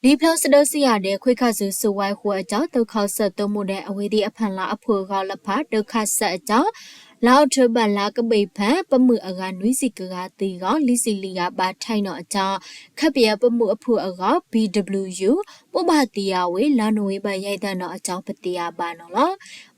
လံဖျိစဒၢစံယၤဒဲး ခွံခါစု စုဝဲဃိအကၠီ သုးခီၣ်စၢၣ်သိမိၣ်ဒဲး အဝဲသ့ၣ်အဖီလာ်အဖုၣ်အဂီၢ်လၢဖး ဒုးခးစၢၣ်အကၠီ လါအီးထိဘၢၣ်လါကဘ့ၣ်ဖဲ ပမုၢ်အဂၤနွံဆံကဂၤသံဂီၢ် လံဆံလံဂၤဘၣ်ထဲနီၣ်အကၠီ ခၢၣ်ပယီၤပမုၢ်အဖုၣ်အဂီၢ် ဘံၣ်ဒဘျူၣ်ယူၣ် ဘိးဘၣ်သံယၤဝဲ လါနိၣ်ဝ့ဘၢၣ်ယဲၢ်သၢနီၣ်အကၠီ ပသံယၤဘၣ်နီၣ်လီၤ.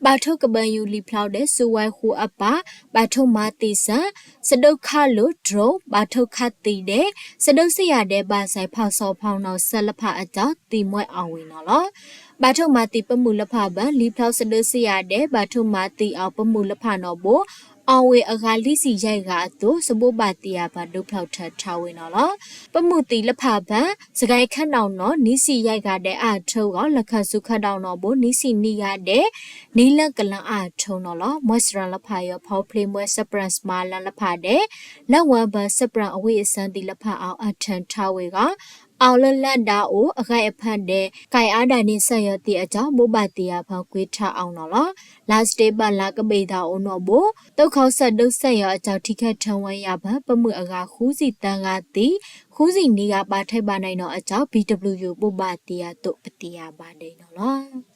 ဘၣ်ထိၣ်ကဘၢယူၤလံဖျိဒဲး စုဝဲဃိအပၢ် ဘၣ်ထိၣ်မၤသံစၢၣ် စဒုးခးလိာ် drone ဘၣ်ထိၣ်ခးသံဒဲး စဒုးစံယၤဒဲး ဘၣ်စဲးဖီၣ်စီၤဖီၣ်နီၣ်ဆၢလၢဖးအကၠီ သံမွဲအီၣ်ဝဲနီၣ်လီၤ. ဘၣ်ထိၣ်မၤသံပမုၢ်လၢဖးဘၢၣ် လံဖျိစဒုးစံယၤဒဲး ဘၣ်ထိၣ်မၤသံအီၤပမုၢ်လၢဖးနီၣ်ဘိ အီၣ်ဝဲအဂၤလံဆံယဲၢ်ဂၤအသိး စဘိးဘၣ်သံယၤပှၤဒုးဖျိးထၢထါဝဲနီၣ်လီၤ. ပမုၢ်သံလၢဖးဘၢၣ် စကဲခဲနီၣ်နီၣ် နွံဆံယဲၢ်ဂၤဒဲးအါအထၢဂီၢ် လၢခၢၣ်စူၤခၢၣ်ဒိၣ်နီၣ်ဘိ နွံဆံနွံဂၤဒဲး နွံလၢကလၢအါအထၢနီၣ်လီၤ. မွဲစရၣ်လၢဖးယီၤ ဖီဖျ့မွဲ စပြၣ်မၤလၢလၢဖးဒဲး လၢဝဲဘၢၣ် စပြၣ်အဝ့ၢ်အစၢသံလၢဖးအီၤ အထၢထါဝဲဂီၢ် အီၣ်လၢလၢဒၣ်အိၣ် အဂၤအဖၢၣ်ဒဲး ကဲအါဒၣ်န့ၣ် စၢ်ယီၤသံအကၠီ ဘိးဘၣ်သံယၤပှၤကွံာ်ထါအီၤနီၣ်လီၤ. လါစတ့ဘၢၣ်လါကဘ့ၣ်သးအိၣ်နီၣ်ဘိ သုးခီၣ်စၢၣ်ဒုးစၢ်ယီၤအကၠီ ထံခဲထၢဝဲယၤဖၢၣ် ပမုၢ်အဂၤဃုဆံသၢဂၤသံ ဃုဆံနွံဂၤဘၣ်ထဲဘၣ်နဲၣ်နီၣ်အကၠီ ဘံၣ်ဒဘျူၣ်ယူၣ် ဘိးဘၣ်သံယၤသိးပသံယၤဘၣ်ဒဲးနီၣ်လီၤ.